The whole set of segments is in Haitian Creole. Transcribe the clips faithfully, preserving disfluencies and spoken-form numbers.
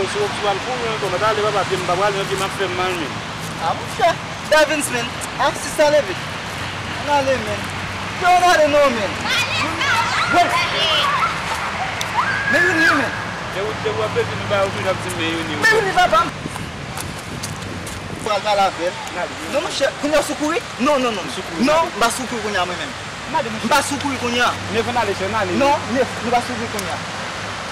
Si w, si w al kouri ankò, mwen ta ale papa, pye m pa prale, men pye m ap fè m mal menm. A, monchè. Davins, men. A, sista, leve. Ann ale, men. Yo, ann ale non, men. Wè. Men Youni, men. Te ou, te ou ap vin ba yo, tou ap di men Youni. Men Youni, papa m. Pral pale avè l. Non, monchè, kounye a w sou kouri? Non, non, non. Non, m pa sou kouri kounye a, mwen menm. M pa sou kouri kounye a. Nèf, ann ale, sè, ann ale. Non, Nèf, nou pa sou kouri kounye a.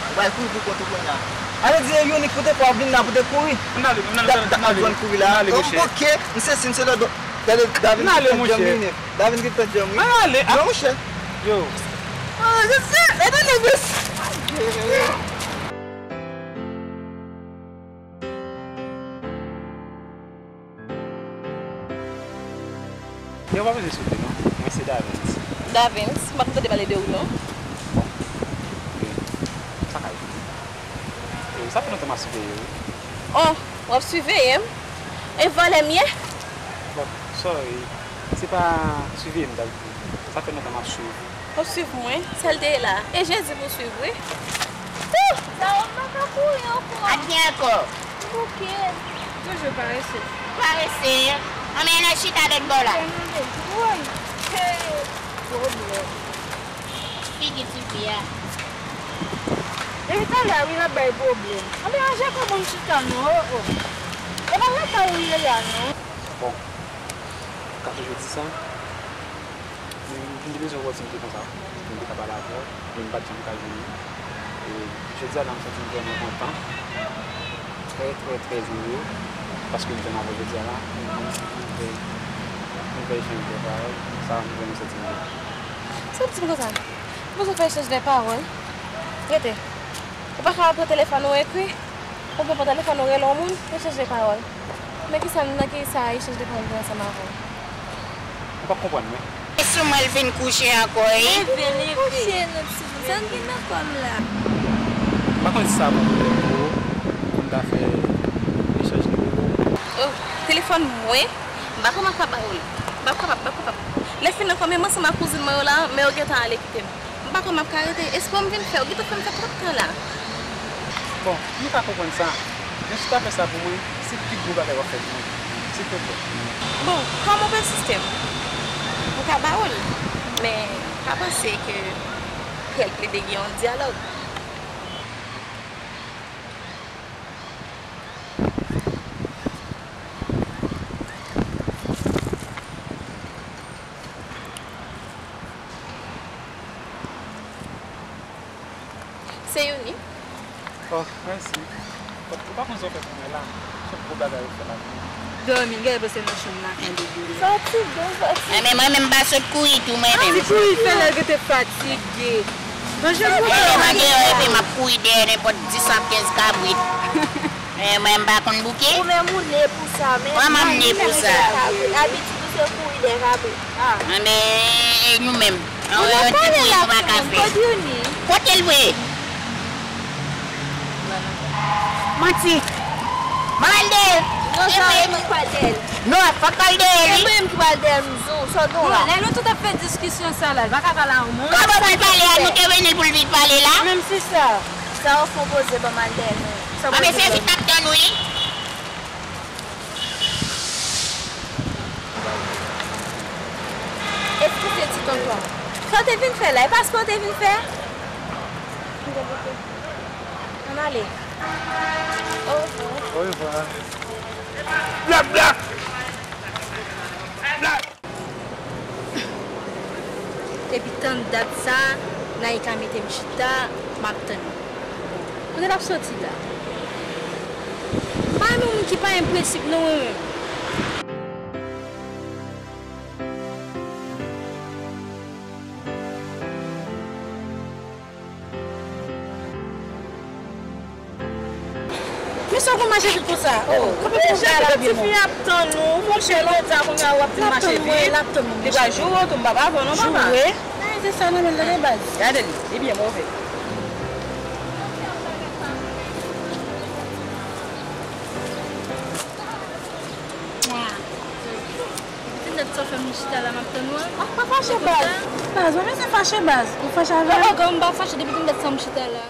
Ou pral kouri pou kont ou kounye a. Ale di e Youni ki pote fò w vin la pou te kouri. Ann ale, ann ale, ann ale. Ann ale, monchè. Oke, m sezi, m se lòt bò. Gade, Davin ki pran djanm wi, Nèf. Davin ki pran djanm wi. Ann ale. Non, monchè. Yo. Ah, se, se, e de nègès. Yo, pa bezwen sove non. Mwen se Davens. Davens, m pa konn tande pale de ou non. Bon. Sa k ap vini? E, sa fè lontan m ap siveye w wi. Oh, w ap siveye m? E vòlè m ye? Bon, sorry. Se pa siveye m m t ap di. Sa fè lontan m ap swiv ou. W ap swiv mwen? Sa l te ye la? E Jezi pou swiv wi. Ouh! Sa yo m pa ka kouri ankò. Sa k gen ankò? M bouke. Toujou parese. Parese. Anben al chita lòt bò la. Woy. Hey. Pwoblèm. Figi tifi a. Depi talè a wi l ap bay pwoblèm. Anben ranje kò ban m chita non, oh, oh. E pa lakay ou ye la non. Bon. Ou ka toujou di sa. Men m vin te bezwen opòtinite konsa pou m te ka pale avè w, men m pa t janm ka jwenn ou. E jodi a la, m santi m vrèman kontan, trè, trè, trè ere, paske m jwenn avè w jodi a la, m, m, m fè, m fè echanj de pawòl, sa m vrèman santi m byen. Sa w ap di m konsa? Ou bezwen fè echanj de pawòl? Rete. Ou pa ka pran telefòn ou ekri? Ou pa pran telefòn ou rele yon moun? Echanj de pawòl. Men kisa, nan kisa echanj de pawòl gen ansanm avè w? Ou p ap konprann mwen. E sou mwen l vin kouche ankò, wi. Leve, leve. Kouche nan ti moun. Sa n gen nan kò m la? M pa konn si sa bon pwoblèm pou ou, pou n ta fè echanj nimewo. Oh, telefòn mwen? M pa kwè m ap ka ba ou l. M p ap kapab, m p ap kapab. Lè fini ankò, menm ansanm ak kouzin mwen yo la, men yo gentan ale kite m. M pa kwè m ap ka rete. Espwa m vin fè, ou gentan fè m fè twòp tan la. Bon, nou ka konprann sa. Men si w ta fè sa pou mwen, se pi gwo bagay w ap fè pou mwen. Silvouplè. Bon, kòm ou pèsiste, m ka ba ou l. Men, pa panse ke kè l plede gen yon dyalòg. Se Youni. Oh, mèsi. Ou pa konn sa w fè pou mwen la. Se yon gwo bagay ou fè la pou mwen. Dòmi, gade pou se nan chanm nan, kande dou. Fatige, fatige. Enben, mwen menm, m pa sot kouri tou, mwen menm. Ti kouri fè lè l rete fatige. Manje l. Mwen menm an deyò, epi m ap kouri dèyè nenpòt dis a kenz kabrit. Eh, mwen, m pa konn bouke. Ou menm, ou ne pou sa, men. Mwen, m ne pou sa. Abitid ou se kouri dèyè kabrit. Ah. Enben, e nou menm? Ou pa pale la pou mwen, kote Youni? Kote l vre? Manti. Pral dèyè l. Non, sa mwen ki pral dèyè l. Non, fòk pral dèyè l, wi. Se mwen ki pral dèyè l, m di w, sòt non la. Bon, lè nou tout ap fè diskisyon sa la, l pa ka pale a yon moun. Kòman pou l pale a? Nou te vini pou l vin pale la. Menm si sa. Sa w fè w poze ban m al dèyè l, non. Sa w poze ban m. Anben, se vin n ap tann ou, wi. Eskize ti tonton. Sa w te vin fè la? E pa spò w te vin fè? Ann ale. Orevwa. Orevwa. Blak, blak! Blak! Depi tann dat sa, Naïka mete m chita, m ap tann li. Kote l ap soti la? M pa renmen moun ki pa enpresib non mwen menm. Men sa w konn mache vit konsa? Oh, kanpe pou w bay la byen non. Tifi ap tann ou, monchè, lè w di a kounye a w ap di l mache vit. L ap tann mwen, l ap tann mwen, monchè. Li pral joure w tou, m pa ba vò non, papa. Joure? Ay, se sa nan men l, tande baz. Gade l, li byen move. Depi lè sa w fè m chita la, m ap tann ou a. Ah, pa fache, baz. Baz, mwen bezwen fache, baz. Ou fache avè m? Oh, oh, granm, m pa fache depi lè sa m chita la.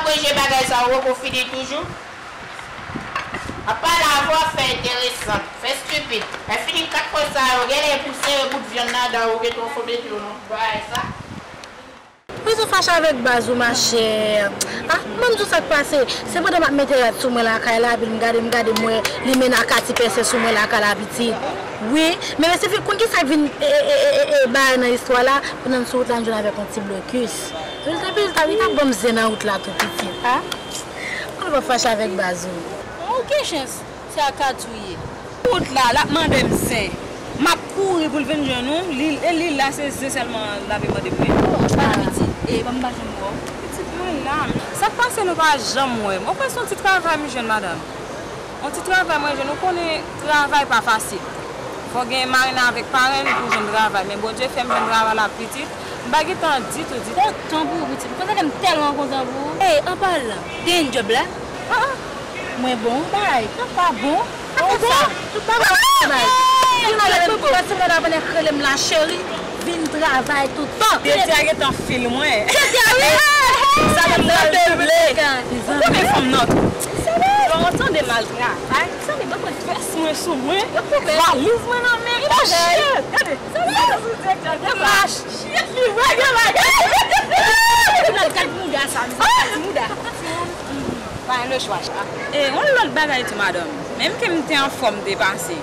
Korije bagay sa yo, poko fini toujou. Ap pale avè w, ap fè enteresan, fè stipid. Lè fini kat fwa sa yo, genlè pou sere bout vyann ladan, ou gen twò fò mete yo nan bagay sa. Rezon fache avèk baz ou, machè. Ah, ban m di w sa k pase. Se pandan m ap mete rad sou mwen lakay la, epi m gade, m gade, m wè limena Kati pèse sou mwen lakay la, pitit. Wi, men mesye fi, konn kisa k vin, e, e, e, e, e, bay nan istwa la, pandan n sou wout la, n jwenn avèk yon ti blokis. Rezilta, rezilta, li t ap ban m zen nan wout la tou, pitit. Ah, konn w ap fache avèk baz ou. Ou gen chans. Se ak Kati w ye. Wout la, l ap mande m zen. M ap kouri pou l vin jwenn ou. Li, e li la, se zen sèlman l ap mande mwen. Oh, pa piti. E, ban m pa janm wè w. Pitit mwen la. Sa k pase nou pa janm wè m? Ou kwè se yon ti travay m jwenn, madanm? Yon ti travay mwen jwenn. Ou konnen travay pa fasil. Fò gen marenn avèk parenn pou jwenn travay. Men Bondye fè m jwenn travay la, pitit. M pa gen tan ditou, ditou. Kontan pou ou, pitit. Kontan ke m tèlman kontan pou ou. Ey, an palan, te gen djòb la? Ah, ah. Mwen bon, bay. Nan pa bon. Ou bon? Tout bagay bon, bay. Yon lè m pase mwen la pandan k rele m la, cheri, vin travay tout tan. Tete a gentan fil mwen. Tete a, wi. Sa mwen nan te vle. Ou konnen fanm nan. Bon, ou tande mal travay. Sa li ban mwen vès mwen sou mwen. Valiz mwen nan men. Gade. Gade. Gade. Gade. Gade mouda sa, misye gade mouda. Pa gen lechwa. E, yon lòt bagay tou, madanm. Menm ke m te anfòm, m te pase.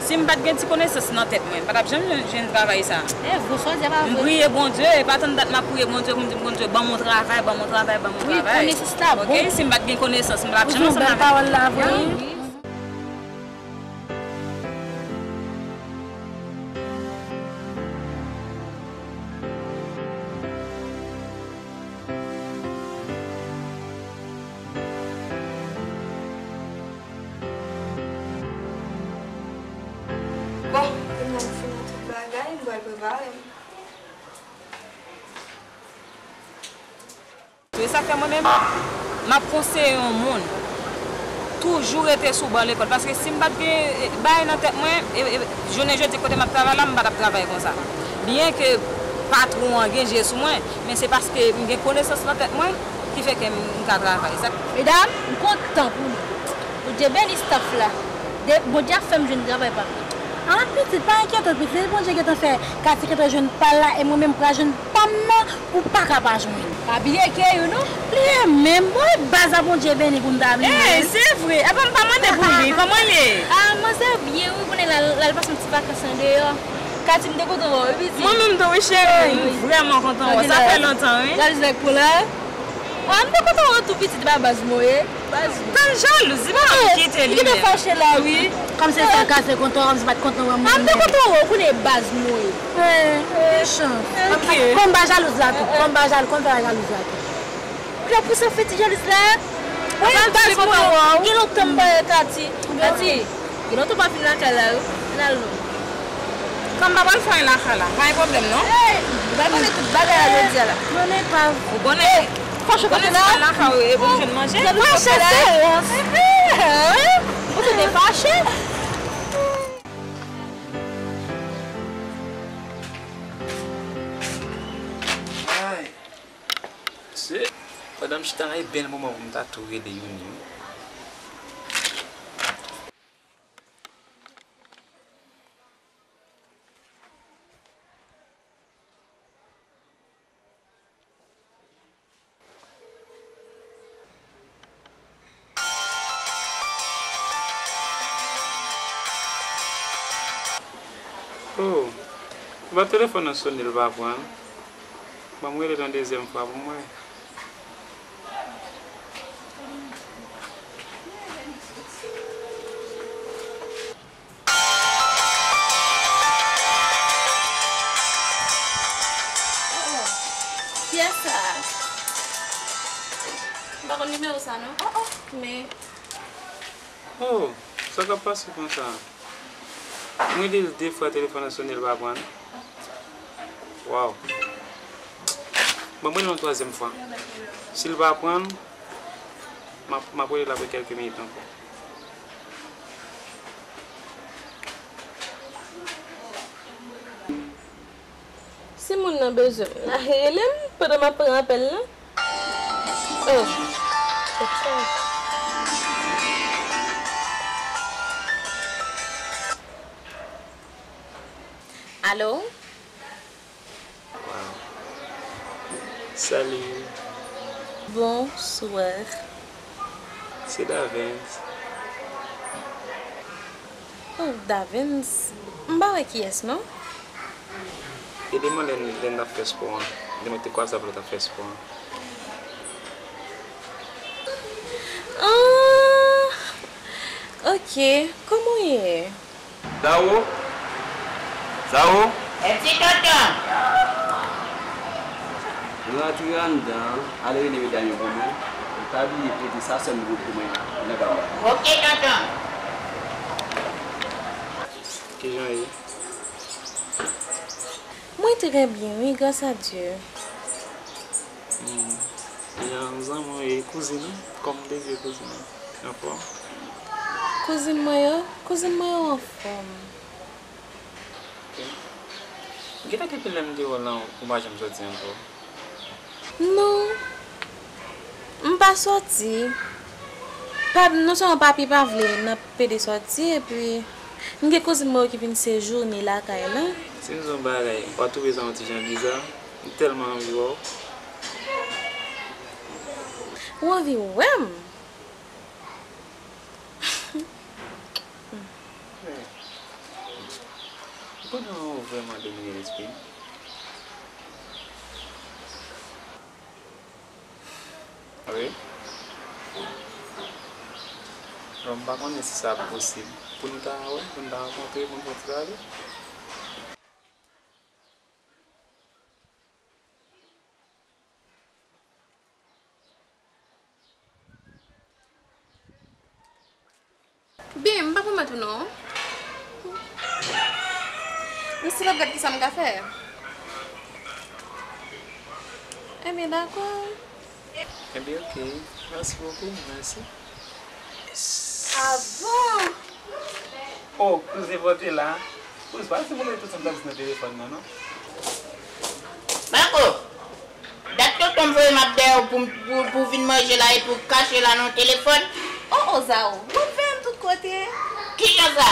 Si m pa t gen ti konesans nan tèt mwen, m pa t ap janm jwenn, jwenn travay sa. E, gwo sòsyè pa vre. M priye Bondye, e pa tann dat m ap priye Bondye pou m di Bondye, ban m yon travay, ban m yon travay, ban m yon travay. Wi, konesans la bon. Oke, si m pa t gen konesans, m pa t ap janm ansanm avèk. Ou di yon bèl pawòl la vre, wi. Bon, kounye a m fin nan tout bagay, m pral prepare m. Se sa k fè mwen menm, m ap konseye yon moun toujou rete sou ban lekòl, paske si m pa t gen, e, bagay nan tèt mwen, e, e, jounen jodi kote m ap travay la, m pa t ap travay konsa. Byen ke patwon an gen je sou mwen, men se paske m gen konesans nan tèt mwen ki fè ke m, m ka travay. Sa... Medam, m kontan pou nou. Bondye beni staff la. De, Bondye ap fè m jwenn travay pa m. Ah, pitit, pa enkyete w, pitit. Bondye gentan fè Kati gentan jwenn pa l la, e mwen menm m pral jwenn pa m nan, ou pa ka pa jwenn. Pa bliye ke, you know, li renmen m. Bon, e baz la Bondye beni pou m ta bliye l. Ey, se vre. Apa m pa mande pou li? Kòman l ye? Ah, manzè byen, wi, konnen l al, l al pase yon ti vakans andeyò. Kati, m te kontan wè w, wi, pitit. Mwen menm tou, wi, cheri. M vrèman kontan wè w. Sa fè lontan, wi. Gade zèk pou la. Ah, m te kontan wè w tou, pitit, ba baz mwen ye. Baz mwen. Tan jalouz, li pa anvi kite li menm. Li te fache la, wi. Kòmsi se l ka fè kontan, kòmsi pa t kontan wè mwen. Ah, m te kontan wè w, konnen baz mwen ye. Wi, mechan. Ok. Kòm ba jalouz la tou, kòm ba jal-, kòm ba jalouz la tou. Klè pou sa fè ti jalouz la. Wi, baz mwen. Gen lontan m pa wè Kati. Kati. Gen lontan w pa vin lakay la, wi. Vin al non. Kòm m pa pral fè anyen lakay la, pa gen pwoblèm, non. Ey, ou pa konnen tout bagay a jodi a la. Konnen pa. Ou konnen, fò chofè la. Konnen si lakay ou e pou jwenn manje. Fache, se rans. Ou se te fache. Ay, se pandan m chita la, e bèl moman pou m ta tou rele Youni wi. Oh, se pa telefòn nan sone, l pa pran. Ban m rele l yon dezyèm fwa pou m wè. Kiyès sa a? M pa konn nimewo sa non. Oh, oh, men. Oh, sa k ap pase konsa? M rele l de fwa, telefòn nan sone, l pa pran. Waw. Bon, mwen rele yon twazyèm fwa. Si l pa pran, m ap, m ap rele l apre kèlke minit ankò. Si moun nan bezwen m, l a rele m pandan m ap pran apèl lan. Oh, Alo? Wow. Salut. Bonsoir. Se Davens. Oh, Davens. M pa wè kiyès, non. E demen lè n, lè n t ap fè spò an. Demen te kwaze avè l t ap fè spò an. Ah, ok. Kòman w ye? Sa ou? Sa ou? Ti tonton. Rantre anndan, al rele medam yo pou mwen. Pa bliye pote sa sèl m gen pou mwen nan gama. Ok, tonton. Kijan w ye? Mwen trè byen, wi, gras a Dye. Hmm. Jan zanmi w ye, kouzin ou? Kòm w te di kouzin ou? Anfòm? Kouzin mwen yo? Kouzin mwen yo anfòm. Ok. Gentan gen pil lè m te wè w lan, ou pa janm sòti ankò. Non. M pa sòti. Pa, non sèlman papi pa vle n ap pede sòti, epi m gen kouzin mwen yo ki vin sejounen lakay la. Si m di w yon bagay, w a twouve sa yon ti jan biza. M tèlman anvi wè w. Ou anvi wè m? Ou konnen ou vrèman domine lespri m. Wi. Bon, m pa konnen si sa posib pou n ta wè, pou n ta rankontre, pou n fè yon ti pale. Bin, m pa pwomèt ou non. M still ap gad kisa m ka fè. Ebyen, dakò. Ebyen, ok. Mèsi bokou, mèsi. Ah bon? Oh, kouzin, pote la. Kouz, pa di mwen tout sa m t ap di nan telefòn nan, non. Marco, dat tonton m voye m ap dèyè w pou, pou, pou vin manje la epi w kache la nan telefòn. Oh, oh, Zao, w ap veye m tout kote. Kijan sa?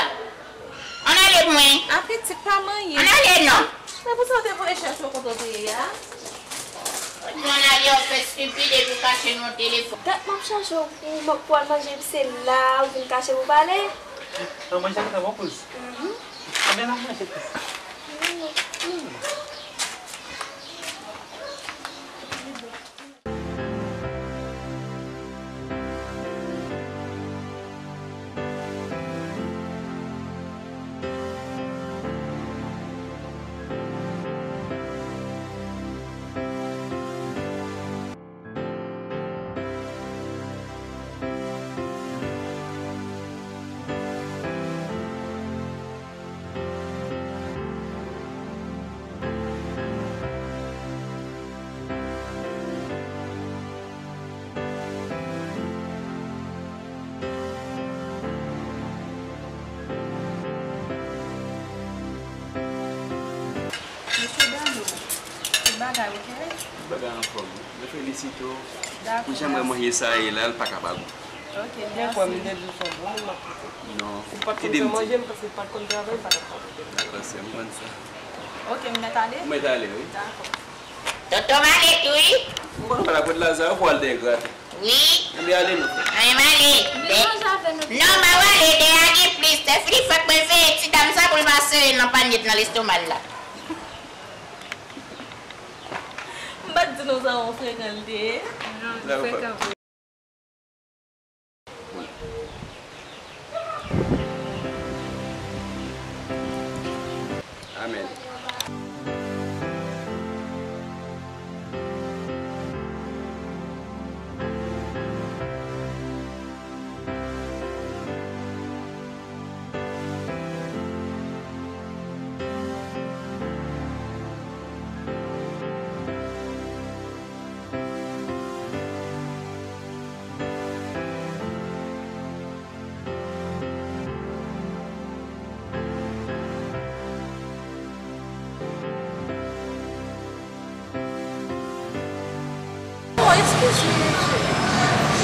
Ann ale pou mwen. Apetit pa manyen. Ann ale non. Se pou sa w te voye chèche w kote w te ye a. Ou di w ann ale, w ap fè estipid epi w kache nan telefòn. Dat m ap chèche w pou, pou al manje epi se la ou vin kache pou pale. Nan manje a gentan bon, kouz. Mhm. Ann al manje, kouz. Mesye Dano, tout bagay oke? Tout bagay anfòm wi. Mwen felisite w. Dakò, mèsi. Pou jan mwen manje sa ye la, l pa kapab. Ok, mèsi. Gen kwè m te di w se yon bon moun m ap kite. Non. Ou pa t konn fè manje m, paske m pa t konn travay, m pa t ap fè. Dakò, sè m, m konn sa. Ok, m mèt ale? Ou mèt ale, wi. Dakò. Tonton m ale tou, wi. Ou konn pale ak Claude Lazare pou al dèyè grate. Wi. Ann ale non. Ann ale. Mwen manje avè nou. Non, m ap ale, dèyè a gen plis. Tèfili fòk mwen veye ti dam sa pou l pa sere nan panye nan lestoma l la. M pa t di nou sa yon frekan l te ye. Non, li frekan vre. Amèn. Oh, excuse me, monsieur.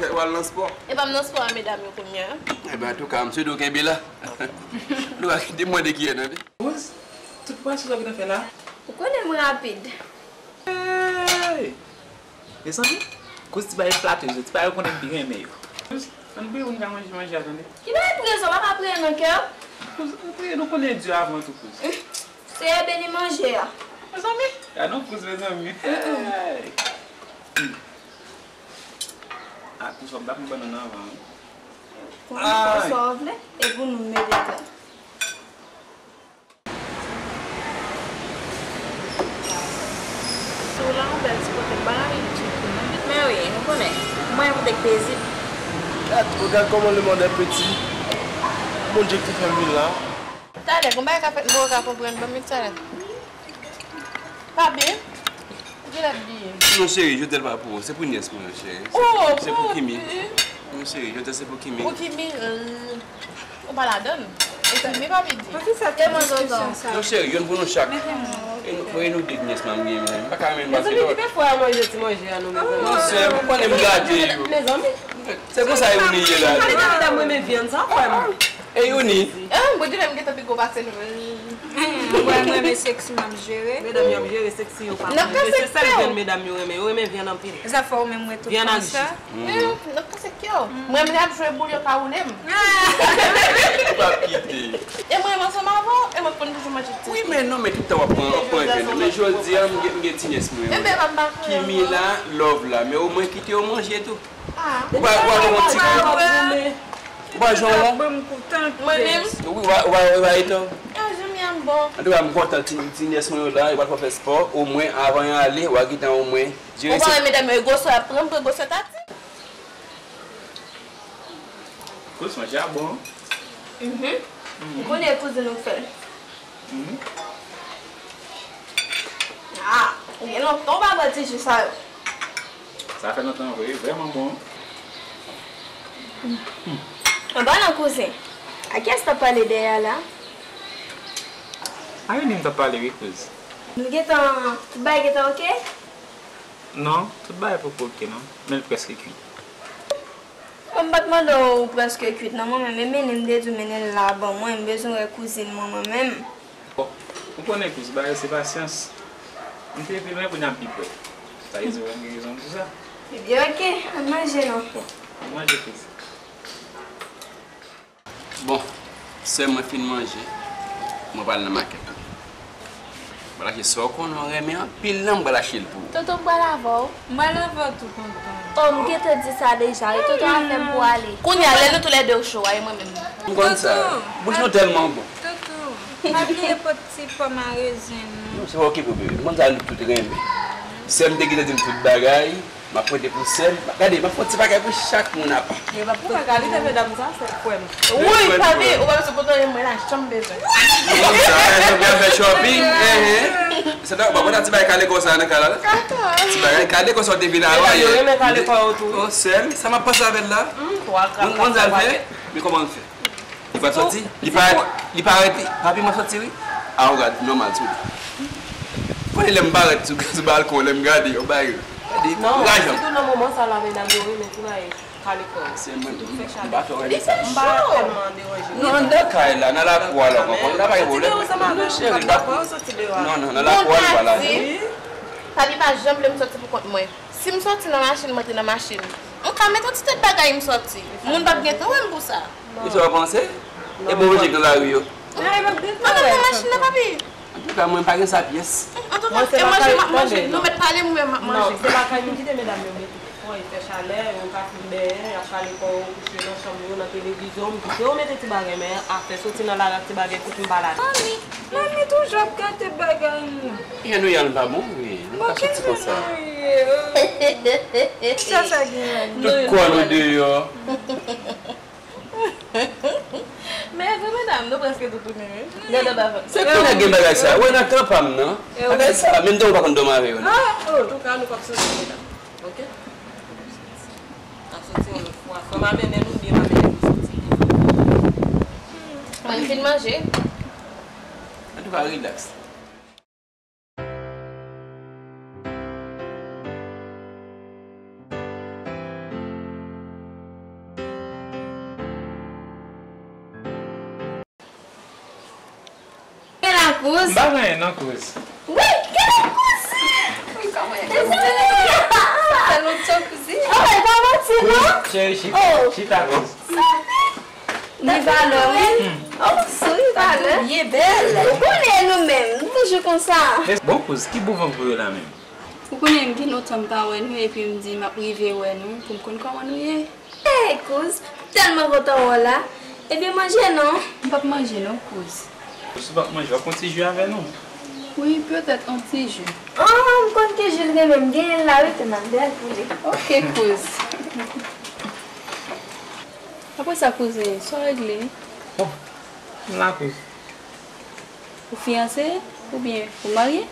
fè, w al nan spò. E pa m nan spò a, medam yo kounye a. Enben, antouka, m swete w kenbe la. Nou pa kite mande kiyè nan vi. Kouz, tout pati sa w gentan fè la? Ou konnen m rapid. Hey! Mezanmi, kouz ti bagay flatè yo, ti bagay yo konnen m byen renmen yo. Kouz, ann priye pou n ka manje manje a tande. Ki bagay priye sa, w pa ka priye nan kè w? Kouz, ann priye, nou konnen Dye avan tou, kouz. Seyè beni manje a. Mezanmi, gad yon kouz, mezanmi. Hey! A, kouz, fò m ta pran bannann nan avan, wi. Pran sa w vle, e pou nou mete tan. Sou la, yon bèl ti kote, m pa nan Ayiti tou, non. Men wi, nou konnen. Mwen, kote k pezib. Gad, gad kòman le monde est petit. Bondye ki te fè m vin la. Talè, gon bagay ka fèt, m poko ka konprann, ban m yon talè. Papi, ou genlè bliye. Non, cheri, jodi a pa pou ou. Se pou nyès mwen an, cheri. Se, oh, se pou Kimi. Non, cheri, jodi a se pou Kimi. Pou Kimi, euh, ou pa ladann. E Kimi pa vin di. Poukisa tout diskisyon sa? Non, cheri, youn pou nou chak. E nou, e nou de nyès mwen gen, men. M pa ka menm pase lòt. Mezanmi, kite frè a manje ti manje a non, mezanmi. Non, sè, ou konnen m gate yo. Mezanmi. Se konsa yo ni ye la. Mezanmi, medam renmen vyann sa, frè m. E Youni? Ah, Bondye, m gentan pi gwo pase nou. Mwen, mwen renmen seksi, m ap jere. Medam yo ap jere seksi yo pa. N ap kase kè w. Se sèl vyann medam yo renmen. Yo renmen vyann anpil. Sa fè w menm wè tout konsa. Vyann a ji. Mm, n ap kase kè w. Mwen, m ap jwe boul, yo ka woule m. Ou p ap kite. E mwen, m ansanm avè w, e mwen konn toujou manje tout. Wi, men non, men tout tan w ap pran, w ap pran vyann. Men jodi a, m gen, m gen ti nyès mwen. Kimi la, love la, men omwen kite yo manje tou. Ou pa, ou pa jwenn yon ti kou. Ou pa jwenn yon. Mwen menm. Wi, ou pa, ou pa, ou pa etan. Ah, Jimmy, I'm bon. Antouka, m kontan ti, ti nyès mwen yo la, yo pral fè spò. Omwen, avan yo ale, w a gentan omwen jere. Ou pa wè medam yo, gwosè ap pran, pran gwosè tati. Kouz manje a bon. Mhm. Ou konnen kouzin ou fè. Mhm. Ah, ou gen lontan ou pa bwè ti ji sa yo. Sa fè lontan vre, vrèman bon. An palan kouzin, a kiyès t ap pale dèyè a la? A Youni m t ap pale wi, kouz. Nou gentan, tout bagay gentan oke? Non, tout bagay poko oke non, men l prèske kwit. Bon, m pa t mande w prèske kwit non, mwen menm, e mennen m te di w mennen l la ban mwen, m bezwen wè kouzin mwen, mwen menm. Bon, ou konnen kouz, bagay se pasyans. M te pi lwen, kounye a m pi pre. Sa vle di, wè, m gen rezon pou sa. Ebyen, oke, ann manje non. Bon, ann manje kouz. Bon, sè mwen fin manje, mwen pral nan makèt la. M pral achte sa w konnen w renmen anpil lan, m pral achte l pou ou. Tonton, m pral avè w. M pral avè w tou, tonton. Oh, m gentan di sa deja, wi, tonton a fè m pou ale. Kounye a, lè nou toulède yo cho a, e mwen menm. M konn sa. Tonton. Bouch nou tèlman bon. Tonton. Pa bliye pot ti pòm a rezen non. Non, se pa okipe w, bebe. Nou konn sa nou tout renmen. Sè m te gentan di m tout bagay. M ap pote pou sè m. Gade, m ap fè yon ti bagay pou chak moun apa. Yo pa pou kalite medam sa, se kwè m. Wi, papi, ou pa bezwen pote anyen, mwen la, janm bezwen. Konsa, eh, nou pral fè shopping, eh, eh. Se ta, ou pa konn ti bagay kale konsa nan kay la. Ti bagay kale konsa, ou te vin avan. Yo renmen kale kò yo tou. Oh, sè m, sa m ap pase avè l la. Ou konn sa l fè? Men kòman l fè? Li pral sòti? Li parèt, li parèt, papi mwen sòti wi. A, ou gad, nòmal sou li. Konnen lè m parèt sou, sou balkon, lè m gade, yo bay. Gade, non, rajan. Sitou nan moman sa la, medam yo renmen ti bagay kale kò. Se mwen, m pa fè w wè sa. M pa tèlman deranje. Non, anndan kay la, nan lakou a la, ou konprann? La pa gen pwoblèm. Non, cheri, m pa. Non, non, nan lakou a, nou pa la. Papi pa janm vle m sòti pou kont mwen. Si m sòti nan machin, m antre nan machin. M ka met yon ti tèt bagay, m sòti. Moun p ap gentan wè m pou sa. E sa w panse? E bon manje k nan lari yo? Mwen nan machin nan, papi. Antouka, mwen pa gen sa pyès. Antouka, e manje m ap manje. Nou mèt pale, mwen m ap manje. Non, se lakay nou kite medam yo mete fò, e fè chalè, yo ka fin benyen, y ap kale kò yo, kouche nan chanm yo, nan televizyon, m kite yo mete ti bagay, men afè soti nan lari ak ti bagay, kout m pa ladan. Mami, mami toujou ap gate bagay nou. Jan nou ye a, nou pa bon vre. Nou pa soti konsa. Sa, sa gen la. Tout kò nou deyò. Men vre medam, nou prèske tout tounen wi. Se kounye a gen bagay sa. Wè nan tan pa m nan. Bagay sa, menm jan ou pa konn dòmi avè yo non. Antouka, nou p ap soti medam. Oke? N ap soti yon lòt fwa. Fò m ap mennen nou byen, m ap mennen nou soti. Mwen fin manje. Antouka, rilaks. Gen la kouz. M pa gen anyen non, kouz. Wi, gen la kouz. Wi, kòman e? Sa fè lontan, kouzin. Oh, e pa manti non. Kouz, cheri, chita, chita, kouz. Li valè, wi. Oh, sou li valè. Byen bèl. Ou konnen nou menm, nou toujou konsa. Bon, kouz, ki bon van k voye w la menm? Ou konnen m gen lontan m pa wè nou, epi m di m ap rive wè nou pou m konn kòman nou ye. Hey, kouz, m tèlman kontan wè w la. Ebyen, manje non. M p ap manje non, kouz. Kouz, ou p ap manje, w ap pran ti ji avè nou? Wi, petèt yon ti ji. Oh, m konn ki ji l renmen, m genyen l la, wi, te m ap bèl pou li. Oke, kouz. Apre sa, kouzin, sa w regle? Bon, m la, kouz. Ou fiyanse oubyen ou marye?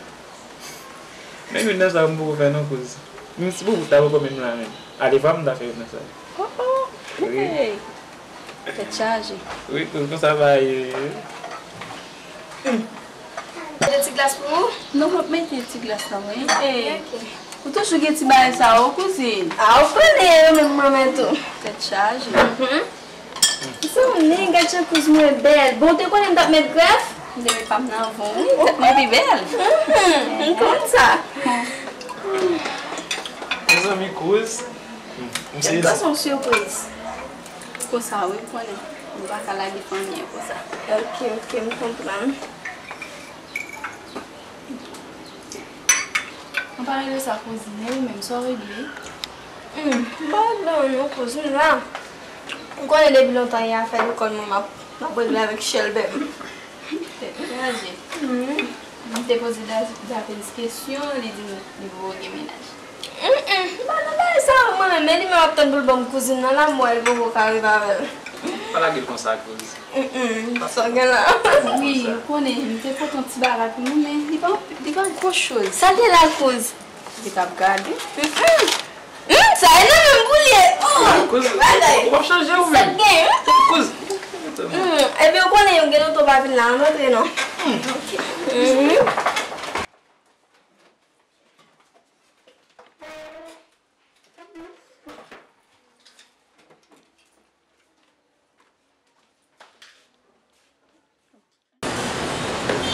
Menm youn nan sa yo m poko fè non, kouz. Menm si pou bout la poko menm la menm. Ale vwa m ta fè youn nan sa yo. Oh, oh, hey. Tèt chaje. Wi, kouz, konsa bagay yo ye. Mete ti glas pou ou? Non, m ap mete ti glas la, wi. Hey. Ou toujou gen ti bagay sa yo, kouzin. A, ou konnen yo menm mwen menm tou. Tèt chaje. Mhm. Zanmi, gad jan kouz mwen bèl. Bon, ou te konnen m t ap met grèf? M te met pa m nan van, wi, tèt mwen pi bèl. Mhm, m konn sa. Mezanmi, kouz. M sezi. Tèt gason sipriz. Konsa, wi, m konnen. M pa ka lage fanmi an konsa. Ok, ok, m konprann. An pale de sa, kouzin, e ou menm, sa w regle? Hmm, m pa regle anyen non, kouzin, la. Ou konnen depi lontan, e afè lekòl mwen, m ap, m ap regle avèk chèlbè m. Tèt chaje. Hmm. M te poze Da-, Davis kesyon, li di m li poko gen mennaj. Mm, mm, m pa nan bagay sa yo, mwen menm, men li menm ap tann pou l ban m kouzin nan la, m wè li poko ka rive avè l. Pa lage l konsa, kouz. Mm, mm, sa w gen la. Wi, ou konnen, m te pote yon ti bagay pou nou, men li pa, li pa gwo choz. Sa l gen la, kouz? Li t ap gade. Mm, mm. Mm, sa e nan menm pou l ye. Oh, kouz, bagay. W ap chanje ou menm? Sa k gen? Kouz. Mm, ebyen, ou konnen, yo gen oto pa vin la, ann antre non. Mm. Ok. Mhm.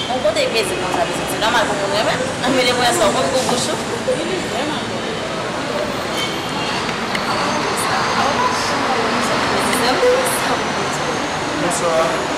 Yon kote mezi konsa, mezi, se nòmal pou moun renmen. Anmwey, depi w wè sa, w konn gwo bouch ou. Li vrèman bon. Bonswa.